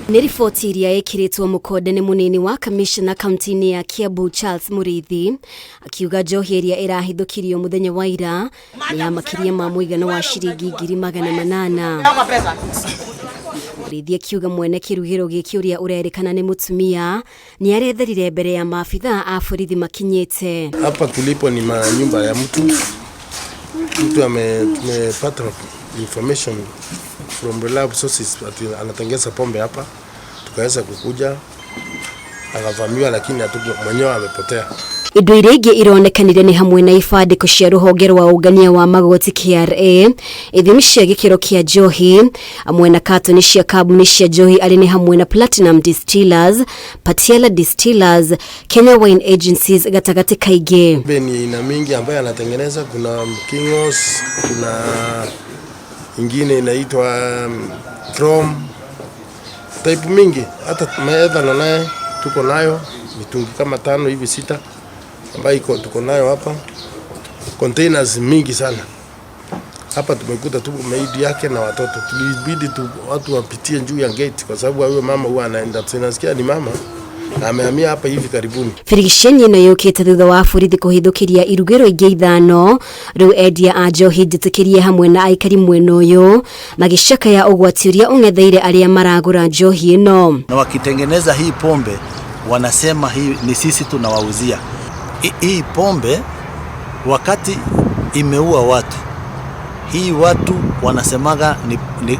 Nĩ riboti iria ĩkĩrĩtwo mũkonde nĩ mũnini wa kamishna kaunti-inĩ ya Kiambu Charles Mũrĩithi, akiuga njohi ĩrĩa ĩrahithũkirio mũthenya wa ira nĩ ya makĩria ma mũigana wa ciringi 800,000. Mũrĩithi akiuga mwene kĩrugĩro gĩkĩ ũrĩa ũrerĩkana nĩ mũtumia nĩ aretharire mbere ya maabithaa a borithi makinyĩte. Hapa tulipo ni manyumba ya mtu mtu tumepata information from reliable sources ati anatengeza pombe hapa, tukaweza kukuja akavamiwa, lakini mwenyewe amepotea. Indo iria ingĩ ironekanire nĩ hamwe na ibandĩko cia rũhonge rwa ũngania wa magoti KRA, ithimi cia gĩkĩro kĩa njohi hamwe na katoni cia kambuni cia njohi arĩ nĩ hamwe na Platinum Distillers, Patiala Distillers, Kenya Wine Agencies gatagatĩ kaingĩ. Pombe ni aina mingi ambayo anatengeneza, kuna Kingos, kuna ingine inaitwa Chrome, type mingi, hata ethanol naye tuko nayo mitungi kama tano hivi sita ambayo iko tuko nayo hapa, containers mingi sana hapa. Tumekuta tu maid yake na watoto, tulibidi tu watu wapitie juu ya gate kwa sababu huyo mama huwa anaenda, tunasikia ni mama na amehamia hapa hivi karibuni. Birigiceni ĩno yũkĩte thutha wa borithi kũhithũkĩria irugĩro ingĩ ithano. Rĩu endia a njohi njĩtĩkĩrie hamwe na aikari mwena ũyũ magĩcakaya ũgwati ũrĩa ũng'etheire arĩa maragũra njohi ĩno. Na wakitengeneza hii pombe wanasema hii ni sisi tunawauzia hii pombe. Wakati imeua watu, hii watu wanasemaga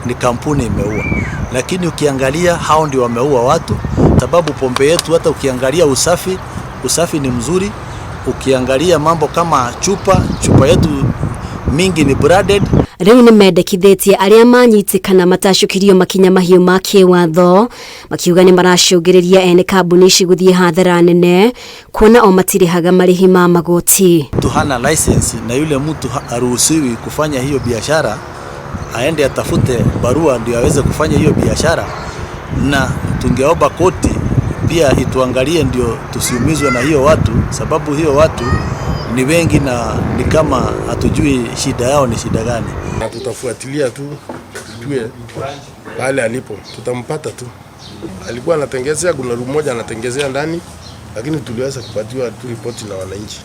ni kampuni imeua, lakini ukiangalia hao ndio wameua watu, sababu pombe yetu hata ukiangalia usafi, usafi ni mzuri. Ukiangalia mambo kama chupa, chupa yetu mingi ni branded. Rĩu nĩ mendekithĩtie arĩa manyitĩkana matacũkirio makinya mahiũ ma kĩwatho, makiuga nĩ maracũngĩrĩria ene kambuni ici gũthiĩ hathara nene kuona o matirĩhaga marĩhi ma magoti. Mtu hana license na yule mtu haruhusiwi kufanya hiyo biashara, aende atafute barua ndio aweze kufanya hiyo biashara, na tungeomba koti pia ituangalie ndio tusiumizwe na hiyo watu, sababu hiyo watu ni wengi na ni kama hatujui shida yao ni shida gani. Na tutafuatilia tu tujue pale alipo, tutampata tu. Alikuwa anatengezea, kuna room moja anatengezea ndani, lakini tuliweza kupatiwa tu ripoti na wananchi.